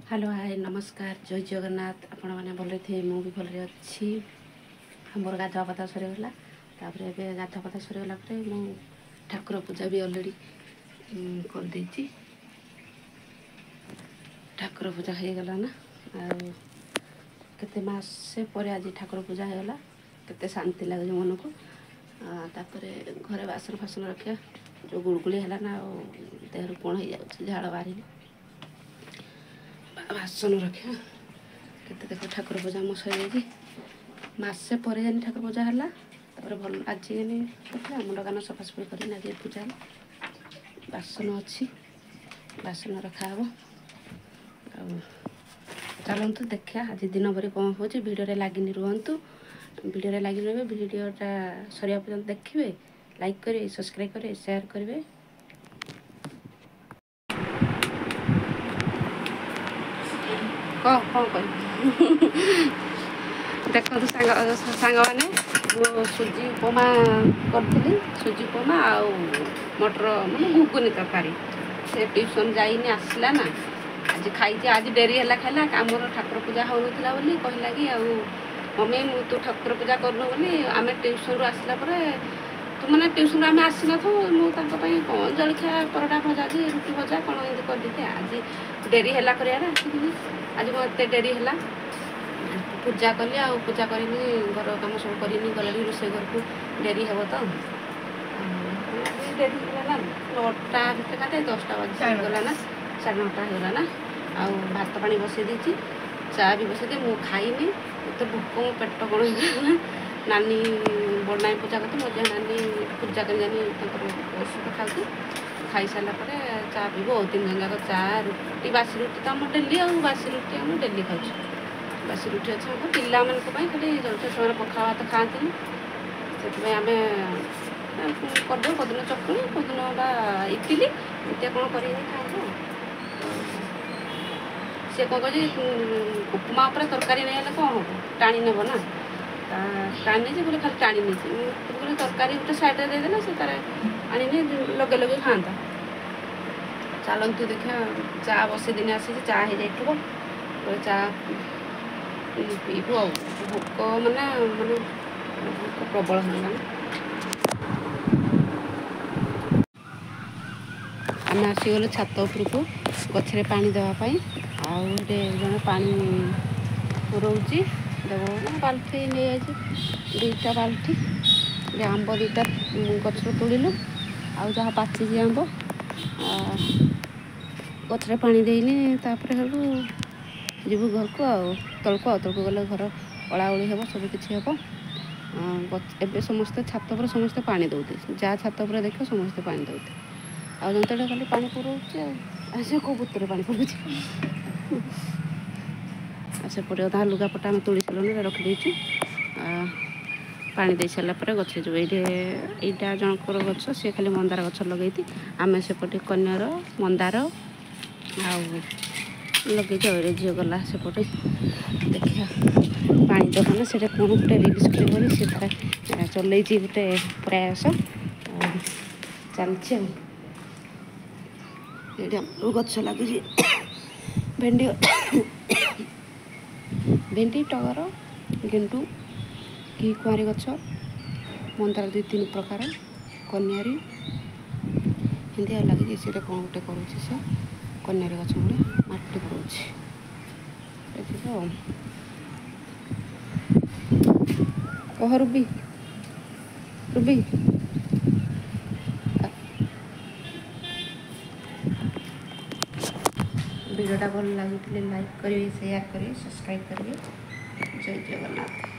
Hello, ହାଏ, ନମସ୍କାର, ଜୟ ଜଗନ୍ନାଥ। ଆପଣମାନେ ଭଲରେ ଥିବେ, ମୁଁ ବି ଭଲରେ ଅଛି। ମୋର ଗାଧୁଆ ପାଧୁଆ ସରିଗଲା। ତାପରେ ଏବେ ଗାଧୁଆ ପାଧୁଆ ସରିଗଲା ପରେ ମୁଁ ଠାକୁର ପୂଜା ବି ଅଲରେଡ଼ି କରିଦେଇଛି। ଠାକୁର ପୂଜା ହେଇଗଲା ନା, ଆଉ କେତେ ମାସେ ପରେ ଆଜି ଠାକୁର ପୂଜା ହେଇଗଲା, କେତେ ଶାନ୍ତି ଲାଗୁଛି ମନକୁ। ତାପରେ ଘରେ ବାସନ ଫାସନ ରଖିବା, ଯେଉଁ ଗୁଳୁଗୁଳି ହେଲା ନା, ଆଉ ଦେହରୁ କ'ଣ ହେଇଯାଉଛି, ଝାଳ ବାହାରିଲେ। ବାସନ ରଖିବା କେତେ ଦେଖ। ଠାକୁର ପୂଜା ମୋ ସରିଯାଇଛି। ମାସେ ପରେ ଜାଣି ଠାକୁର ପୂଜା ହେଲା। ତାପରେ ଭଲ ଆଜି ଜାଣି ମୁଣ୍ଡ କାନ ସଫାସଫି କରିନି, ଆଜି ପୂଜା ହେଲା। ବାସନ ଅଛି, ବାସନ ରଖାହେବ। ଆଉ ଚାଲନ୍ତୁ ଦେଖିବା ଆଜି ଦିନ ଭରି କ'ଣ ହେଉଛି। ଭିଡ଼ିଓରେ ଲାଗିନି ରୁହନ୍ତୁ, ଭିଡ଼ିଓରେ ଲାଗି ରହିବେ, ଭିଡ଼ିଓଟା ସରିବା ପର୍ଯ୍ୟନ୍ତ ଦେଖିବେ, ଲାଇକ୍ କରିବେ, ସବସ୍କ୍ରାଇବ୍ କରିବେ, ସେୟାର କରିବେ। କ'ଣ କ'ଣ କହିବି? ଦେଖନ୍ତୁ ସାଙ୍ଗମାନେ, ମୁଁ ସୁଜି ଉପମା କରିଥିଲି, ସୁଜି ଉପମା ଆଉ ମଟର ମାନେ ଘୁଗୁନି ତରକାରୀ। ସେ ଟ୍ୟୁସନ୍ ଯାଇନି, ଆସିଲା ନା ଆଜି ଖାଇଛି। ଆଜି ଡେରି ହେଲା ଖାଇଲା। ଆମର ଠାକୁର ପୂଜା ହେଉନଥିଲା ବୋଲି କହିଲା କି ଆଉ ମମି, ମୁଁ ତୁ ଠାକୁର ପୂଜା କରୁନୁ ବୋଲି ଆମେ ଟ୍ୟୁସନ୍ରୁ ଆସିଲା ପରେ ତୁ ମାନେ ଟ୍ୟୁସନ୍ରୁ ଆମେ ଆସିନଥାଉ, ମୁଁ ତାଙ୍କ ପାଇଁ କ'ଣ ଜଳଖିଆ ପରଟା ଭଜା କି ରୁଟି ଭଜା କ'ଣ ଏମିତି କରିଦେଇଥାଏ। ଆଜି ଡେରି ହେଲା କରିବାରେ, ଆସିକିନି ଆଜି ମୁଁ ଏତେ ଡେରି ହେଲା ପୂଜା କଲି। ଆଉ ପୂଜା କରିନି, ଘର କାମ ସବୁ କରିନି, ଗଲାଣି ରୋଷେଇ ଘରକୁ ଡେରି ହେବ ତ। ଡେରି ହେଇଗଲା ନା, 9ଟା ଭିତରେ ଖାତେ 10ଟା ବାଜିଗଲା ନା, 9:30 ହେଇଗଲା ନା। ଆଉ ଭାତ ପାଣି ବସେଇ ଦେଇଛି, ଚା ବି ବସେଇ ଦେଇଛି। ମୁଁ ଖାଇନି, ଏତେ ଭୋକ, ମୋ ପେଟ କ'ଣ ହେଇଗଲା। ନାନୀ ବଡ଼ ନାନୀ ପୂଜା କରିତେ, ମଝିଆ ନାନୀ ପୂଜା କରି ଜାନି ତାଙ୍କର ଔଷଧ ଖାଉଛି। ଖାଇସାରିଲା ପରେ ଚା ପିଇବୁ। ଆଉ ତିନି ଜଣ ଯାକ ଚା ରୁଟି, ବାସି ରୁଟି ତ ଆମ ଡେଲି, ଆଉ ବାସି ରୁଟି ଆମେ ଡେଲି ଖାଉଛୁ। ବାସି ରୁଟି ଅଛି ଆମ ପିଲାମାନଙ୍କ ପାଇଁ ଖାଲି ଜଳଖିଆ। ସେମାନେ ପଖାଳ ଭାତ ଖାଆନ୍ତିନି, ସେଥିପାଇଁ ଆମେ କରିଦେଉ କୋଉଦିନ ଚକୁଳି, କୋଉଦିନ ବା ଇଟିଲି, ଏମିତିଆ କ'ଣ କରିକି ଖାଆନ୍ତୁ। ସିଏ କ'ଣ କହୁଛି, ଉପମା ଉପରେ ତରକାରୀ ନେଇଗଲେ କ'ଣ ହେବ, ଟାଣି ନେବ ନା, ଟାଣି ନେଇଛି ବୋଲି ଖାଲି ଟାଣି ନେଇଛି। ମୁଁ କହିଲି ତରକାରୀ ଗୋଟେ ସାଇଡ଼୍ରେ ଦେଇଦେଲେ ସେ ତାର ଆଣିନି ଲଗେଇ ଲଗେଇ ଖାଆନ୍ତା। ଚାଲନ୍ତୁ ଦେଖିବା, ଚା ବସେଇ ଦିନେ ଆସିଛି, ଚା ହେଇଯାଇଥିବ, ଚା ପିଇବୁ। ଆଉ ଭୋକ ମାନେ ମାନେ ଭୋକ ପ୍ରବଳ ହେଇଗଲାଣି। ଆମେ ଆସିଗଲୁ ଛାତ ଉପରକୁ ଗଛରେ ପାଣି ଦେବା ପାଇଁ। ଆଉ ଗୋଟେ ଜଣେ ପାଣି ପୁରଉଛି, ଦେବ ବାଲ୍ଟି ନେଇଯାଇଛି, 2ଟା ବାଲ୍ଟି। ଆମ୍ବ 2ଟା ଗଛରୁ ତୋଳିଲୁ, ଆଉ ଯାହା ପାଚିଛି ଆମ୍ବ। ଗଛରେ ପାଣି ଦେଇନି, ତାପରେ ହେଲୁ ଯିବୁ ଘରକୁ ଆଉ ତଳକୁ। ଆଉ ତଳକୁ ଗଲେ ଘର ଓଳାଓଳି ହେବ, ସବୁ କିଛି ହେବ। ଏବେ ସମସ୍ତେ ଛାତ ଉପରେ ସମସ୍ତେ ପାଣି ଦେଉଛନ୍ତି, ଯାହା ଛାତ ଉପରେ ଦେଖିବ ସମସ୍ତେ ପାଣି ଦେଉଛନ୍ତି। ଆଉ ଜନ୍ତୁଟା ଖାଲି ପାଣି ପୁରଉଛି, ଆଉ ସେ କେଉଁ ବୋତଲରେ ପାଣି ପୁରଉଛି। ଆଉ ସେପଟେ ଅଧା ଲୁଗାପଟା ଆମେ ତୋଳି ସାରିଲୁଣି, ରଖିଦେଇଛୁ। ପାଣି ଦେଇ ସାରିଲା ପରେ ଗଛ ଯେଉଁ ଏଇଠି ଏଇଟା ଜଣଙ୍କର ଗଛ, ସିଏ ଖାଲି ମନ୍ଦାର ଗଛ ଲଗେଇଛି। ଆମେ ସେପଟେ କନ୍ୟାର ମନ୍ଦାର ଆଉ ଲଗେଇଛୁ। ଆଉ ଝିଅ ଗଲା ସେପଟେ, ଦେଖିବା ପାଣି ଦେବ ନା ସେଇଟା କ'ଣ ଗୋଟେ ରିଲ୍ସ କରିବ ବୋଲି ସେ ତାର ଚଲେଇଛି ଗୋଟେ ପ୍ରୟାସ ଚାଲିଛି। ଆଉ ଏଇଠି ଆମର ଗଛ ଲାଗିଛି ଭେଣ୍ଡି, ଭେଣ୍ଡି, ଟଗର, ଗେଣ୍ଡୁ, ଘି କୁଆଁରୀ ଗଛ, ମନ୍ଦାର 2-3 ପ୍ରକାର, କନ୍ୟାରୀ ଏମିତି ଆଉ ଲାଗିଛି। ସେଇଟା କ'ଣ ଗୋଟେ କରୁଛି ସେ କନ୍ୟାରୀ ଗଛ ମୂଳେ ମାଟି ପୁରଉଛି ଯିବ। ଆଉ କହ ରୁବି, ରୁବି, ଭିଡ଼ିଓଟା ଭଲ ଲାଗୁଥିଲେ ଲାଇକ୍ କରିବେ, ସେୟାର କରିବେ, ସବସ୍କ୍ରାଇବ୍ କରିବେ। ଜୟ ଜଗନ୍ନାଥ।